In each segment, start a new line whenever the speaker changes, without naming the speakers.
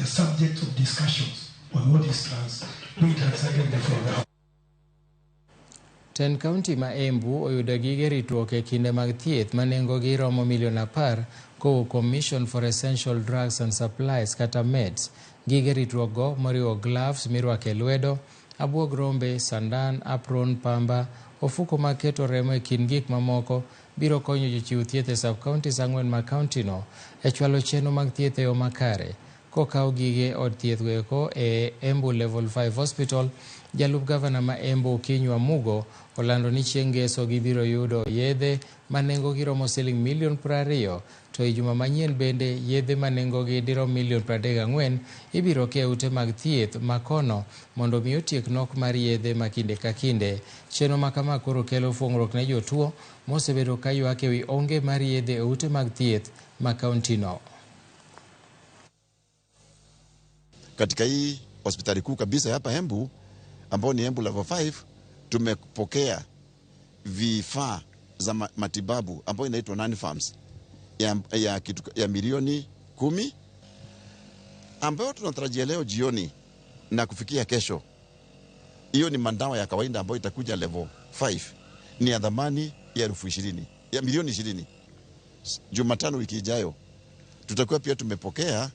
subject of discussions on what is being transacted before the House.
Tend kaunti ma Embu oyudo gige ritruok e kinde mag thieth ma nengogi romo milion 10 kowuok kuom Mission for Essential Drugs and Supplies kata MEDS. Gige ritruok go moriwo gloves mirwako e lwedo, abuog rombe, sandan, apron, pamba, ofuko mag keto remo e kind gik mamoko biro konyo jochiw thieth e sub-counties 4 mag kauntino e chwalo chenro mag thieth e yo makare. Kokaw gige od thieth goeko e Embu Level 5 Hospital, jalup gavana ma Embu Kinyua Mugo olando ni chieng' ngeso gibiro yudo yedhe ma nengogi romo siling milion 20 to e juma manyien bende yedhe ma nengogi dirom milion 34 ibiro ke e ute mag thieth ma kono mondo mi otiek nok mar yedhe ma kinde ka kinde. Chenro ma kama koro kelo fuong'ruok ne jotuo mosebedo ka ywak ewi onge mar yedhe e ute mag thieth ma kauntino.
Katika hii hospitali kuu kabisa hapa Embu ambao ni Embu Level 5 tumepokea vifaa za matibabu ambayo inaitwa non-farms ya milioni 10 ambayo tunatarajia leo jioni na kufikia kesho. Hiyo ni madawa ya kawaida ambayo itakuja level 5 ni ya thamani ya elfu ishirini, ya milioni 20. Jumatano wiki ijayo tutakuwa pia tumepokea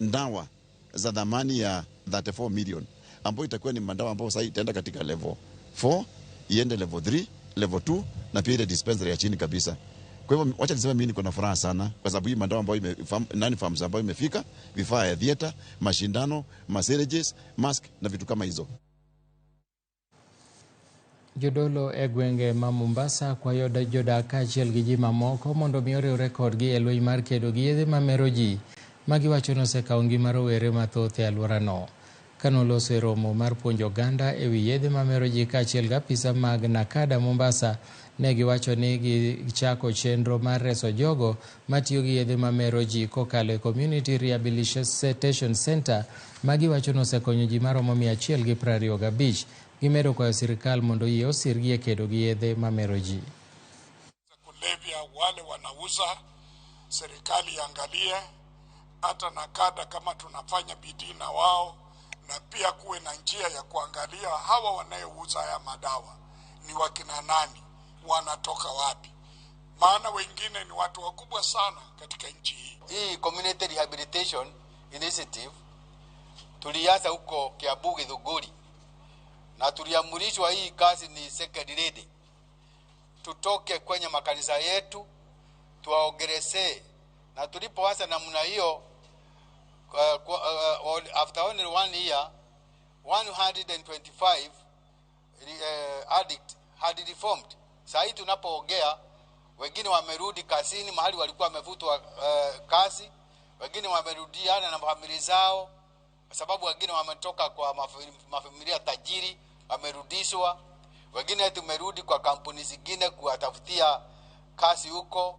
dawa za thamani ya 34 million ambayo itakuwa ni madawa ambayo sasa itaenda katika level 4, iende level 3, level 2 na pia ile dispensary ya chini kabisa. Kwa hivyo wacha niseme mimi niko na furaha sana kwa sababu hii madawa ambayo non-farms ambayo imefika, vifaa ya theater, mashindano, maserages, mask na vitu kama hizo.
Jodolo e gwenge ma Mombasa kwayo jodak kaachiel gi ji mamoko mondo mi oriwre kodgi e lweny mar kedo gi yedhe mamero ji ma giwacho ni osekawo ngima rowere mathoth e alworano. Kanoloso e romo mar puonjo oganda e wi yedhe mamero ji kaachiel gi apisa mag NACADA Mombasa, ne giwacho ni gichako chenro mar reso jogo matiyo gi yedhe mamero ji kokalo e Community Rehabilitation Center ma giwacho ni osekonyo ji maromo 125. Gimedo kwayo sirikal mondo oyie osirgi e kedo gi yedhe mamero ji.
Kulevya wale wanauza, serikali iangalie, hata NACADA kama tunafanya bidii na wao, na pia kuwe na njia ya kuangalia hawa wanayeuza haya madawa ni wakina nani, wanatoka wapi, maana wengine ni watu wakubwa sana katika nchi hii.
Hii Community Rehabilitation Initiative tulianza huko Kiambu Githunguri, na tuliamrishwa hii kazi ni second lady, tutoke kwenye makanisa yetu tuwaongelesee. Na tulipoanza namna hiyo, after only 1 year 125 addict had reformed. Saa hii tunapoongea wengine wamerudi kazini mahali walikuwa wamefutwa kazi, wengine wamerudiana na familia zao, kwa sababu wengine wametoka kwa mafamilia tajiri wamerudishwa, wengine tumerudi kwa kampuni zingine kuwatafutia kazi huko.